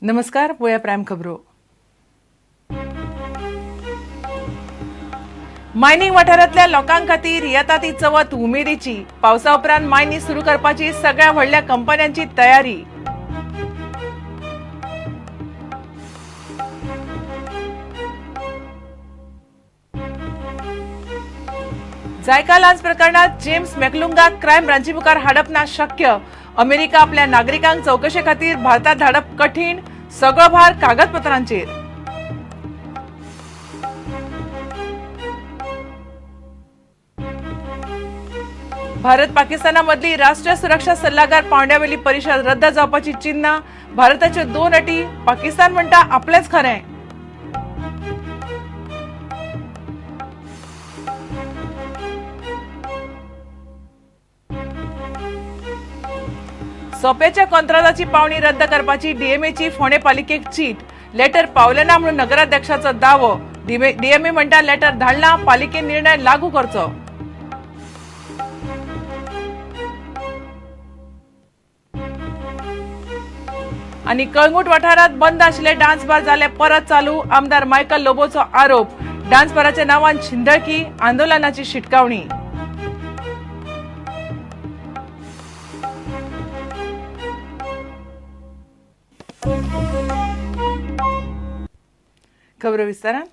नमस्कार, पळोवया प्रायम खबरो. मायनिंग वाठारांतल्या लोकां खातीर येता ती चवथ उमेदीची. पावसा उपरांत मायनी सुरू करपाची सगळ्या व्हडल्या कंपन्यांची तयारी. जायका लांच प्रकरणात जेम्स मॅकलुंगाक क्रायम ब्रांची मुखार हाडप ना शक्य. अमेरिका आपल्या नागरिकांक चवकशे खातीर भारतात धाडप कठीण. सगळो भार कागदपत्रांचेर. भारत पाकिस्ताना मदली राष्ट्रीय सुरक्षा सल्लागार पांवड्यावेली परिषद रद्द जावपाची चिन्ह. भारताच्यो दोन अटी, पाकिस्तान म्हणटा आपलेच खरें. सोप्याच्या कॉन्त्रादाची पावणी रद्द करपाची डीएमएची फोंडें पालिकेक चीट. लेटर पावले ना म्हणून नगराध्यक्षाचो दावो. डीएमए म्हणटा लेटर धाडला, पालिकेन निर्णय लागू करचो. आनी कळंगूट वाठारांत बंद आशिल्ले डान्स बार जाले परत चालू. आमदार मायकल लोबोचो आरोप. डान्स बाराच्या नांवान शिंदळकी, आंदोलनाची शिटकावणी. खबरो विस्तारान.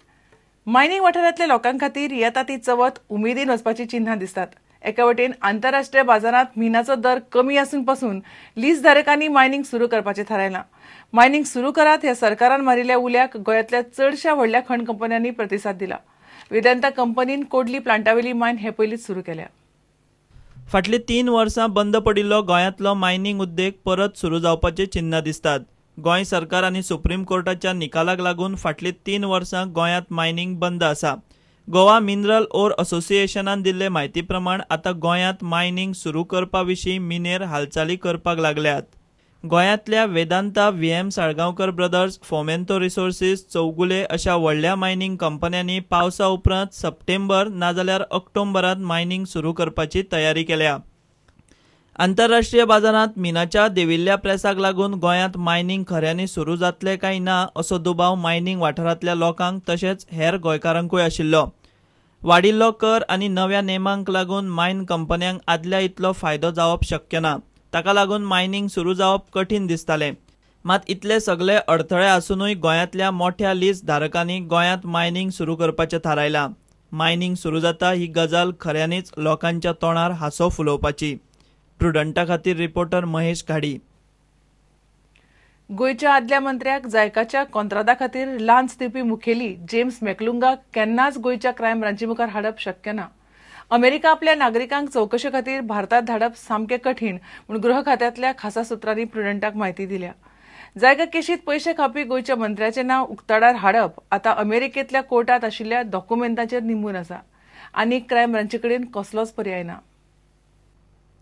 मायनिंग वाठारांतल्या लोकां खातीर येता ती चवथ उमेदीन वचपाची चिन्हां दिसतात. एका वटेन आंतरराष्ट्रीय बाजारांत मिनाचो दर कमी आसून पसून लीज धारकांनी मायनिंग सुरू करपाचें थारायलां. मायनिंग सुरू करात ह्या सरकारान मारिल्ल्या उल्याक गोंयांतल्या चडशा व्हडल्या खण कंपन्यांनी प्रतिसाद दिला. वेदांता कंपनीन कोडली प्लांटावेली मायन हे पयलींच सुरू केल्या. फाटलीं 3 वर्सां बंद पडिल्लो गोंयांतलो मायनिंग उद्देग परत सुरू जावपाची चिन्हां दिसतात. गोंय सरकार आनी सुप्रीम कोर्टाच्या निकालाक लागून फाटलीं 3 वर्सां गोंयांत मायनिंग बंद आसा. गोवा मिनरल ओर असोसिएशनान दिल्ले म्हायती प्रमाण आतां गोंयांत मायनिंग सुरू करपा विशीं मिनेर हालचाली करपाक लागल्यात. गोंयांतल्या Vedanta, V M Salgaonkar brothers, Fomento resources, Chowgule अशा व्हडल्या मायनिंग कंपन्यांनी पावसा उपरांत सप्टेंबर नाजाल्यार ऑक्टोबरांत मायनिंग सुरू करपाची तयारी केल्या. आंतरराष्ट्रीय बाजारांत मिनाच्या देविल्ल्या प्रेसाक लागून गोंयांत मायनिंग खऱ्यांनी सुरू जातलें काय ना असो दुबाव मायनिंग वाठारांतल्या लोकांक तशेंच हेर गोंयकारांकूय आशिल्लो. वाडिल्लो कर आनी नव्या नेमांक लागून मायन कंपन्यांक आदल्या इतलो फायदो जावप शक्य ना. ताका लागून मायनिंग सुरू जावप कठीण दिसतालें. मात इतले सगळे अडथळे आसुनूय गोंयांतल्या मोठ्या लीज धारकांनी गोंयांत मायनिंग सुरू करपाचें थारायलां. मायनिंग सुरू जाता ही गजाल खऱ्यांनीच लोकांच्या तोंडार हांसो फुलोवपाची. प्रुडंटा खातीर रिपोर्टर महेश घाडी. गोंयच्या आदल्या मंत्र्याक जायकाच्या कॉन्त्रादा खातीर लांच दिवपी मुखेली जेम्स मॅकलुंगाक केन्नाच गोंयच्या क्रायम ब्रांची मुखार हाडप शक्य ना. अमेरिका आपल्या नागरिकांक चवकशे खातीर भारतात धाडप सामकें कठीण म्हूण गृह खात्यांतल्या खासा सुत्रांनी प्रुडंटाक म्हायती दिल्या. जायका केशीत पयशे खावपी गोंयच्या मंत्र्याचें नांव उक्ताडार हाडप आतां अमेरिकेंतल्या कोर्टांत आशिल्ल्या डॉक्युमेंटाचेर निंबून आसा. आनी क्रायम ब्रांची कडेन कसलोच पर्याय ना.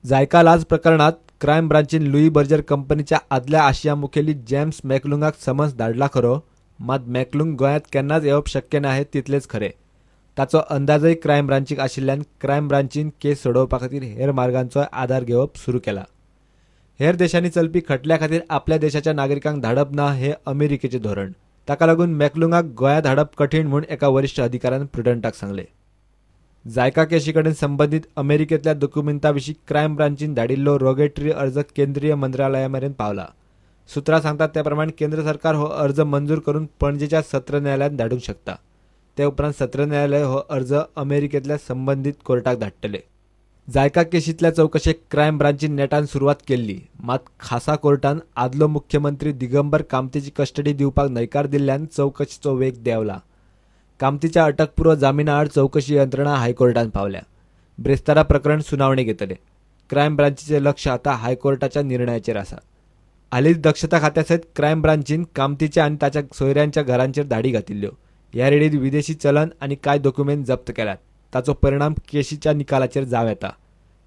जायका लांच प्रकरणात क्रायम ब्रांचीन लुई बर्जर कंपनीच्या आदल्या आशिया मुखेली जेम्स मॅकलुंगाक समन्स धाडला खरो, मात मॅकलुंग गोंयांत केन्नाच येवप शक्य ना हें तितलेंच खरें. ताचो अंदाजय क्रायम ब्रांचीक आशिल्ल्यान क्रायम ब्रांचीन केस सोडोवपा खातीर हेर मार्गांचो आदार घेवप सुरू केला. हेर देशांनी चलपी खटल्या खातीर आपल्या देशाच्या नागरिकांक धाडप ना हें अमेरिकेचें धोरण. ताका लागून मॅकलुंगाक गोंयांत धाडप कठीण म्हूण एका वरिश्ठ अधिकाऱ्यान प्रुडंटाक सांगलें. जायका केशी कडेन संबंदीत अमेरिकेंतल्या दोकुमेंता विशीं क्रायम ब्रांचीन धाडिल्लो रोगेटरी अर्ज केंद्रीय मंत्रालया मेरेन पावला. सुत्रां सांगतात त्या प्रमाण केंद्र सरकार हो अर्ज मंजूर करून पणजेच्या सत्र न्यायालयांत धाडूंक शकता. ते उपरांत सत्र न्यायालय हो अर्ज अमेरिकेंतल्या संबंदीत कोर्टाक धाडटले. जायका केशींतल्या चवकशेक क्रायम ब्रांचीन नेटान सुरवात केल्ली, मात खासा कोर्टान आदलो मुख्यमंत्री दिगंबर कामतीची कस्टडी दिवपाक न्हयकार दिल्ल्यान चवकशेचो वेग देंवला. कामतीच्या अटकपूर्व जामिना आड चवकशी यंत्रणा हायकोर्टान पावल्या. ब्रेस्तारा प्रकरण सुनावणी घेतले. क्रायम ब्रांचीचें लक्ष आतां हायकोर्टाच्या निर्णयाचेर आसा. हालींच दक्षता खात्या सयत क्रायम ब्रांचीन कामतीच्या आनी ताच्या सोयऱ्यांच्या घरांचेर धाडी घातिल्ल्यो. ह्या रेडीत विदेशी चलन आनी कांय दोकुमेंत जप्त केल्यात. ताचो परिणाम केशीच्या निकालाचेर जावं येता.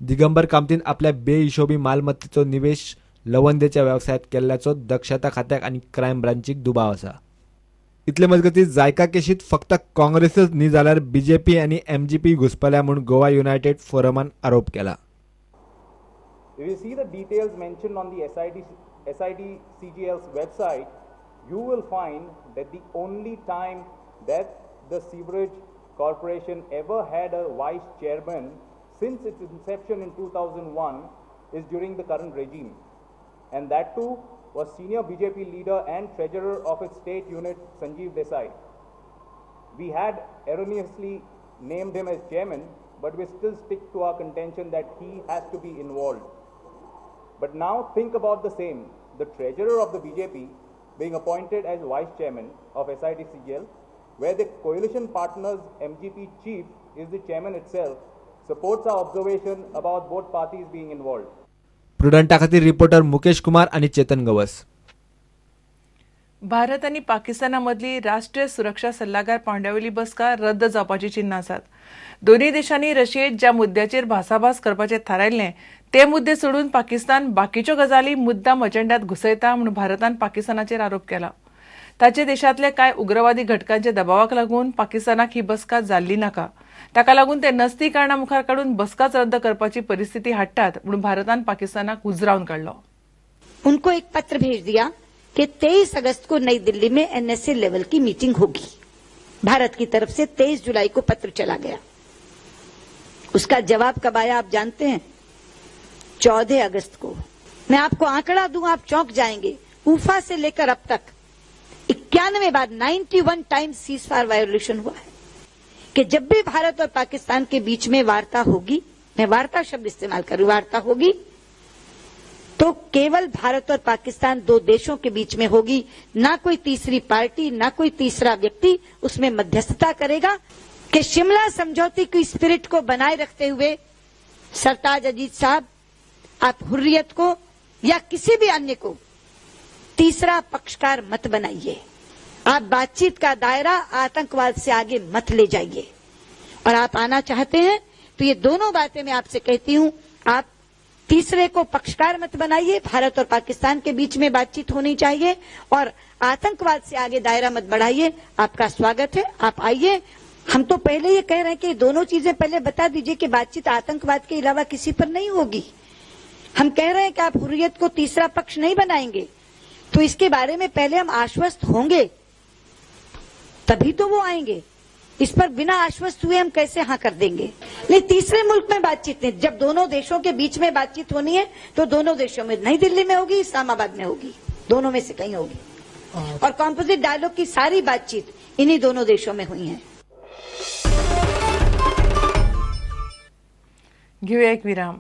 दिगंबर कामतीन आपल्या बेहिशोबी मालमत्तेचो निवेश लवंदेच्या वेवसायांत केल्ल्याचो दक्षता खात्याक आनी क्रायम ब्रांचीक दुबाव आसा. इतले मजगतीं जायका केशीत फक्त काँग्रेसच न्ही जाल्यार बीजेपी आनी एमजीपी घुसपल्या म्हूण गोवा युनायटेड फोरमान आरोप केला. If you see the details mentioned on the SIT CGL's website, You will find that the only time that the Sewerage Corporation ever had a vice chairman since its inception in 2001 is during the current regime. And that too was senior BJP leader and treasurer of its state unit, Sanjeev Desai. We had erroneously named him as chairman, but we still stick to our contention that he has to be involved. But now think about the same. The treasurer of the BJP being appointed as vice chairman of SITCGL, where the coalition partners MGP chief is the chairman itself, supports our observation about both parties being involved. प्रुडंटा खातीर reporter Mukesh Kumar आनी चेतन गवस. भारत आनी पाकिस्ताना मदली राष्ट्रीय सुरक्षा सल्लागार पांवड्यावेली बसका रद्द जावपाची चिन्हां आसात. दोनूय देशांनी रशियेत ज्या मुद्द्याचेर भासाभास करपाचें थारायल्लें ते मुद्दे सोडून पाकिस्तान बाकीच्यो गजाली मुद्दाम अजेंड्यात घुसयता म्हूण भारतान पाकिस्तानाचेर आरोप केला. ताचे देशांतले कांय उग्रवादी घटकांच्या दबावाक लागून पाकिस्तानाक ही बसका जाल्ली नाका, ताका लागून ते नस्ती कारणां मुखार काडून बसकाच रद्द करपाची परिस्थिती हाडटात म्हूण भारतान पाकिस्तानाक उजरावन काडलो. उनको एक पत्र भेज दिया कि 23 अगस्त को नई दिल्ली में एनएसए लेवल की मीटिंग होगी. भारत की तरफ से 23 जुलाई को पत्र चला गया. उसका जवाब कब आया आप जानते हैं? 14 अगस्त को. मैं आपको आंकड़ा दूं, आप चौंक जाएंगे. ऊफा से लेकर अब तक 91 bar 91 times cease fire violation हुआ है. कि जब भी भारत और पाकिस्तान के बीच में वार्ता होगी, मैं वार्ता शब्द इस्तेमाल करूं, वार्ता होगी तो केवल भारत और पाकिस्तान दो देशों के बीच में होगी, ना कोई तीसरी पार्टी, ना कोई तीसरा व्यक्ति उसमें मध्यस्थता करेगा. कि शिमला समझौते की स्पिरिट को बनाए रखते हुए सरताज अजीज साहब, आप हुर्रियत को या किसी भी अन्य को तीसरा पक्षकार मत बनाइए. आप बातचीत का दायरा आतंकवाद से आगे मत ले जाइए. और आप आना चाहते हैं तो ये दोनों बातें मैं आपसे कहती हूं, आप तीसरे को पक्षकार मत बनाइए, भारत और पाकिस्तान के बीच में बातचीत होनी चाहिए, और आतंकवाद से आगे दायरा मत बढ़ाइए. आपका स्वागत है, आप आइए. हम तो पहले ये कह रहे हैं कि दोनों चीजें पहले बता दीजिए कि बातचीत आतंकवाद के अलावा किसी पर नहीं होगी. हम कह रहे हैं कि आप हुर्रियत को तीसरा पक्ष नहीं बनाएंगे, तो इसके बारे में पहले हम आश्वस्त होंगे तभी तो वो आएंगे. इस पर बिना आश्वस्त हुए हम कैसे हाँ कर देंगे? नहीं, तीसरे मुल्क में बातचीत नहीं. जब दोनों देशों के बीच में बातचीत होनी है तो दोनों देशों में, नई दिल्ली में होगी, इस्लामाबाद में होगी, दोनों में से कहीं होगी. और कॉम्पोजिट डायलॉग की सारी बातचीत इन्हीं दोनों देशों में हुई है. घेऊया एक विराम.